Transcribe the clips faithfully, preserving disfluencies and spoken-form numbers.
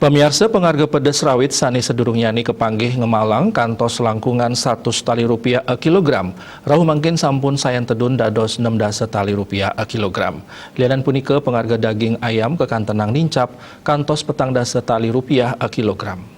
Pamiarsa, pangarga pedes rawit sane sadurungnyane kapanggih ngemalang kantos langkungan satus tali rupiah a kilogram, rauh mangkin sampun sayan tedun dados nem dasa tali rupiah a kilogram. Lianan punika, pangarga daging ayam kakantenang nincap kantos petang dasa tali rupiah a kilogram.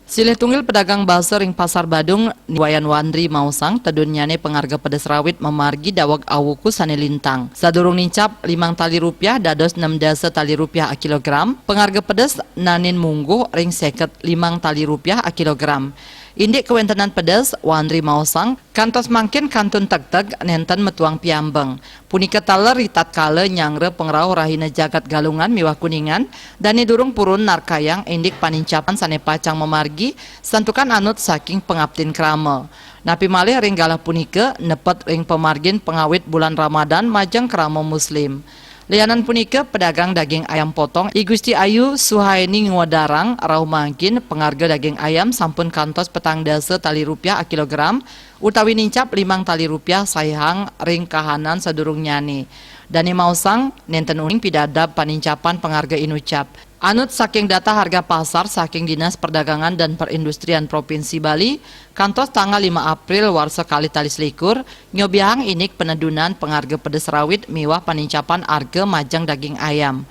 Silih tunggil pedagang basa ring Pasar Badung, Wayan Wandri maosang, tedunnyane pangarga pedes rawit mamargi daweg awuku sane lintang. Sadurung nincap limang tali rupiah dados nem dasa tali rupiah a kilogram, pangarga pedes nanin mungguh ring seket limang tali rupiah a kilogram. Indik kawentenan pedes, Wandri maosang, kantos mangkin kantun tegteg nenten metuang piambeng. Punika taler ritatkala nyanggra pangrauh rahina jagat Galungan miwah Kuningan, dane durung purun narkayang indik panincapan sane pacang mamargi, santukan anut saking pangaptin krama. Napi malih ring galah punika nepet ring pamargin pangawit bulan Ramadan majeng krama Muslim. Lianan punika, pedagang daging ayam potong I Gusti Ayu Suhaini ngwedarang rauh mangkin pangarga daging ayam sampun kantos petang dasa tali rupiah a kilogram, utawi nincap limang tali rupiah saihang ring kahanan sadurungnyane. Dane maosang, nenten uning pidabdab panincapan pangarga inucap. Anut saking data harga pasar saking Dinas Perdagangan dan Perindustrian Provinsi Bali, kantos tanggal lima April warsa kalih tali selikur, nyobiahang indik penedunan pangarga pedes rawit miwah panincapan arga majeng daging ayam.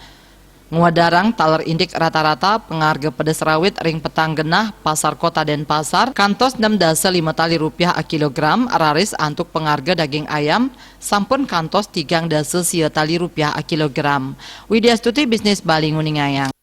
Ngwedarang taler indik rata-rata pangarga pedes rawit ring petang genah Pasar Kota Denpasar kantos nem dasa lima tali rupiah a kilogram, raris antuk pangarga daging ayam sampun kantos tigang dasa sia tali rupiah a kilogram. Widya Stuti, Bisnis Bali, nguningayang.